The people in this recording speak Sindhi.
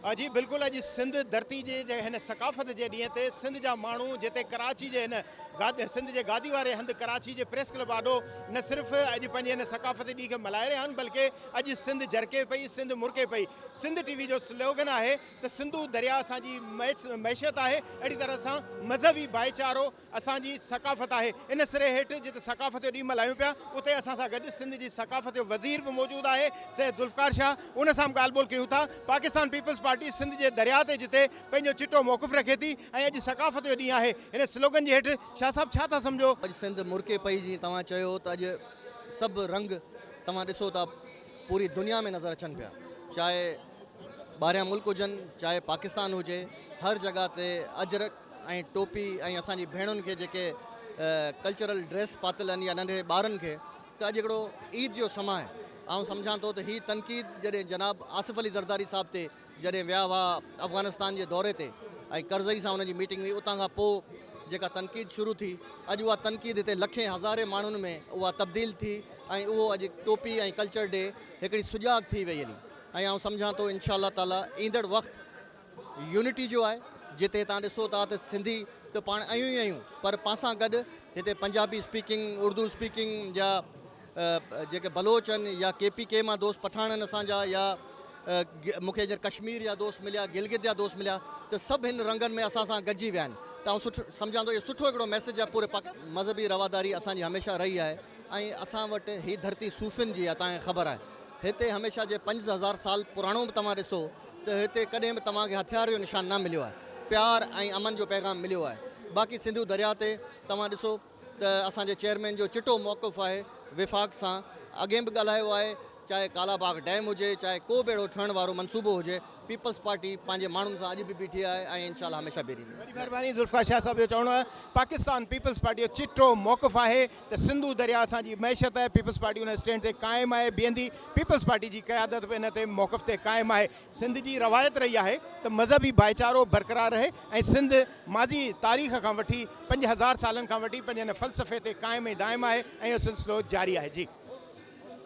جي بلڪل اڄ سنڌ ڌرتي جي جي هن ثقافت جي ڏينهن تي سنڌ جا ماڻهو جتي ڪراچي جي هن سنڌ جي گادي واري هنڌ ڪراچي جي پريس ڪلب آڏو نه صرف اڄ پنهنجي هن ثقافتي ڏينهن کي ملهائي رهيا آهن بلڪه اڄ سنڌ جرڪي پئي سنڌ مرڪي پئي سنڌ ٽي وي جو سلوگن آهي ته سنڌو درياء اسان جي معيشت آهي اهڙي طرح سان مذهبي ڀائيچارو اسان جي ثقافت آهي. ان سري هيٺ جتي ثقافت جو ڏينهن ملهايون پيا اتي اسان سان گڏ سنڌ جي ثقافت جو وزير به موجود آهي سيد ذوالفقار شاهه ان سان به ڳالهه ٻولهه ڪيون ٿا. پاڪستان پيپلز پارٽي سنڌ جي درياء تي جتي پنهنجو چٽو موقف رکي ٿي ۽ اڄ ثقافت جو ڏينهن آهي ان سلوگن جي هيٺ شاهه صاحب ڇا ٿا سمجهو؟ اڄ سنڌ مرڪي پئي جيئن توهان چيو ته اڄ سڀ رنگ توهان ڏسو ٿا پوري دنيا ۾ نظر اچن پيا چاهي ٻاهريان ملڪ هجن چاهي پاڪستان هجي هر جڳهه تي اجرڪ ۽ ٽوپي ۽ اسان جي ڀيڻن کي جيڪي ڪلچرل ڊريس پاتل آهن يا ننڍڙي ٻارن کي ته اڄ هڪڙو عيد جو سما آهي آئون سمجهان ٿو ته هي تنقيد جڏهن جناب آصف علي زرداري صاحب تي جڏهن ويا هئا افغانستان جي دوري تي ۽ ڪرزئي سان ان جي ميٽنگ هئي اتان کان پوء جيڪا تنقيد شروع ٿي اڄ اها تنقيد هتي لکين هزارين ماڻهن ۾ اها تبديل ٿي ۽ اهو اڄ ٽوپي ۽ ڪلچر ڊي هڪڙي سجاڳ ٿي وئي هلي ۽ آئون سمجهان ٿو انشاء الله تعالي ايندڙ وقت يونٽي جو آهي جتي تان ڏسو ٿا ته سنڌي ته پاڻ آهيون ئي آهيون پر پان سان گڏ هتي پنجابي اسپيڪنگ اردو اسپيڪنگ يا جيڪي بلوچ آهن يا ڪي پي ڪي مان دوست پٺاڻ آهن اسان جا يا مون کي هينئر ڪشمير جا دوست مليا گلگت جا دوست مليا ته سڀ هن رنگن ۾ اسان سان گڏجي ويا آهن ته آئون سٺو سمجهان ٿو اهو سٺو هڪڙو ميسيج آهي پوري پاڪ مذهبي رواداري اسان جي هميشه رهي آهي ۽ اسان وٽ هي ڌرتي صوفين جي آهي توهان کي خبر آهي هتي هميشه جي 5000 سال پراڻو به توهان ڏسو ته هتي ڪڏهن به توهان کي هٿيار جو نشان نه مليو آهي، پيار ۽ امن جو پيغام مليو آهي. باقي سنڌو درياء تي توهان ڏسو ته اسان جي چيئرمين جو چٽو موقف آهي وفاق سان اڳهين به ڳالهايو آهي چاهي ڪالا باغ ڊيم هجي چاهي ڪو به اهڙو ٺهڻ وارو منصوبو هجي پيپلز پارٽي پنهنجي ماڻهن سان اڄ به بيٺي آهي ۽ انشاء الله هميشه بيهي رهندي. وڏي مهرباني ذوالفقار شاهه صاحب جو چوڻ هو پاڪستان پيپلز پارٽي جو چٽو موقف آهي ته سنڌو درياء اسان جي معيشت آهي، پيپلز پارٽي ان اسٽينڊ تي قائم آهي، بيهندي، پيپلز پارٽي جي قيادت به ان تي موقف تي قائم آهي، سنڌ جي روايت رهي آهي ته مذهبي ڀائيچارو برقرار رهي ۽ سنڌ ماضي تاريخ کان وٺي 5000 سالن کان وٺي پنهنجي ان فلسفي تي قائم ۽ دائم آهي ۽ اهو سلسلو جاري آهي. جي.